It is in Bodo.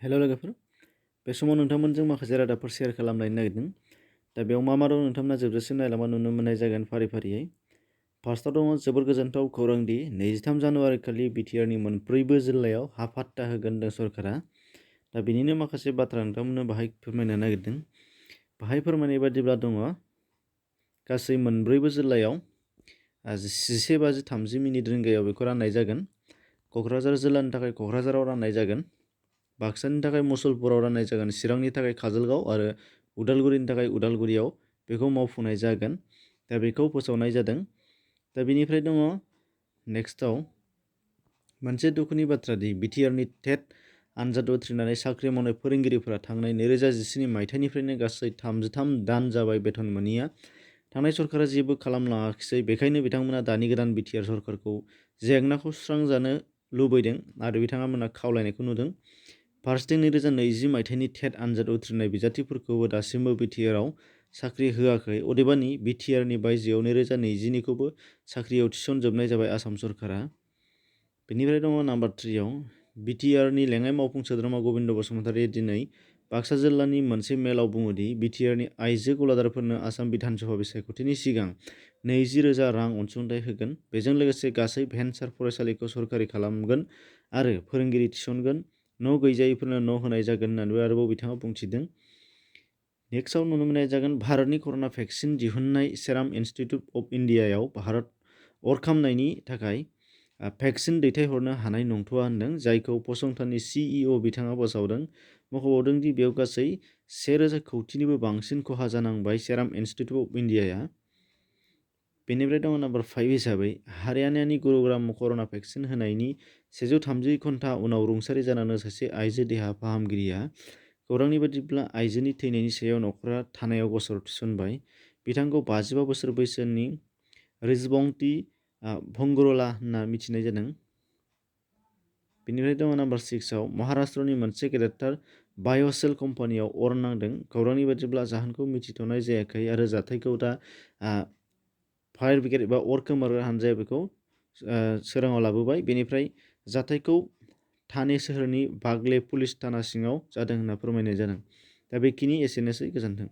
हेल' लोगोफोर, बे समाव नोंथांमोनजों माखासे रादाबफोर शेयार खालामलायनो नागिरदों। दा बेयाव मा दं नोंथांमोना जोबजासिम नायलांबा नुनो मोननाय जागोन फारि-फारियै। फार्स्टआव दङ जोबोर गोजोनथाव खौरां दि 23 जानुवारि खालि बिटिआरनि मोनब्रैबो जिल्लायाव हा फाट्टा होगोन होनदों सरकारा। दा बिनिनो माखासे बाथ्रा नोंथांमोननो बाहाय फोरमायनो नागिरदों। बाहाय फोरमायनाय बादिब्ला दङ गासै मोनब्रैबो जिल्लायाव 11:30 रिंगायाव बेखौ राननाय जागोन। क'क्राझार जिल्लानि थाखाय क'क्राझाराव राननाय जागोन। बाक्सानि थाखाय मुसलपुराव राननाय जागोन, चिरांनि थाखाय काजलगाव आरो उदालगुरिनि थाखाय उदालगुरियाव बेखौ मावफुंनाय जागोन। दा बेखौ फोसावनाय जादों। दा बेनिफ्राय दङ नेक्स्टआव मोनसे दुखुनि बाथ्रा दि बिटिआरनि टेट आनजाद उथ्रिनानै साख्रि मावनाय फोरोंगिरिफोरा थांनाय 2017 मायथाइनिफ्रायनो गासै 33 दान जाबाय बेथन मोनिया। थांनाय सरकारा जेबो खालामलाङाखिसै, बेखायनो बिथांमोना दानि गोदान बिटिआर सरकारखौ जेंनाखौ सुस्रांजानो लुबैदों आरो बिथांमोना खावलायनायखौ नुदों। फारसेथिं 2020 मायथाइनि टेट आनजाद उथ्रिनाय बिजाथिफोरखौबो दासिमबो बिटिआरआव साख्रि होआखै। अदेबानि बिटिआरनि बायजोआव 2022निखौबो साख्रियाव थिसनजोबनाय जाबाय आसाम सरकारा। बेनिफ्राय दङ नाम्बार 3आव बिटिआरनि लेङाइ मावफुं सोद्रोमा गबिन्द बसुमतारिया दिनै बाक्सा जिल्लानि मोनसे मेलाव बुङोदि बिटिआरनि आइजो गलादारफोरनो आसाम बिधान सभा बिसायख'थिनि सिगां 20,000 रां अनसुंथाइ होगोन। बेजों लोगोसे गासै भेन्सार फरायसालिखौ सरकारि खालामगोन आरो फोरोंगिरि थिसनगोन। न' गैजायैफोरनो न' होनाय जागोन होननानैबो आरोबाव बिथाङा बुंथिदों। नेक्स्टआव नुनो मोननाय जागोन भारतनि कर'ना भेक्सिन दिहुननाय सेराम इन्स्टिट्युट अफ इन्डियायाव भारत अर खामनायनि थाखाय भेक्सिन दैथायहरनो हानाय नंथ'आ होनदों, जायखौ फसंथाननि सिइअ बिथाङा फोसावदों। मख'बावदों दि बेयाव गासै 1,000 कौटिनिबो बांसिन खहा जानांबाय सेराम इन्स्टिट्युट अफ इन्डियाया। बेनिफ्राय दङ नाम्बार 5 हिसाबै हारियानानि गुरुग्राम कर'ना भेक्सिन होनायनि 130 घन्टा उनाव रुंसारि जानानै सासे आइजो देहा फाहामगिरिया खौरांनि बादिब्ला आइजोनि थैनायनि सायाव न'खरा थानायाव गसर थिसनबाय। बिथांखौ 55 बोसोर बैसोनि रिजबंती भंगरला होनना मिथिनाय जादों। बेनिफ्राय दङ नाम्बार 6आव महाराष्ट्रनि मोनसे गेदेरथार बाय'सेल कम्पानियाव अर नांदों। खौरांनि बादिब्ला जाहोनखौ मिथिथ'नाय जायाखै आरो जाथायखौ दा फायार ब्रिगेड एबा अर खोमोरग्रा हानजाया बेखौ सोराङाव लाबोबाय। बेनिफ्राय जाथायखौ ठाणे सोहोरनि बागले पुलिस थाना सिङाव जादों होनना फोरमायनाय जादों। दा बेखिनि एसेनोसै, गोजोन्थों।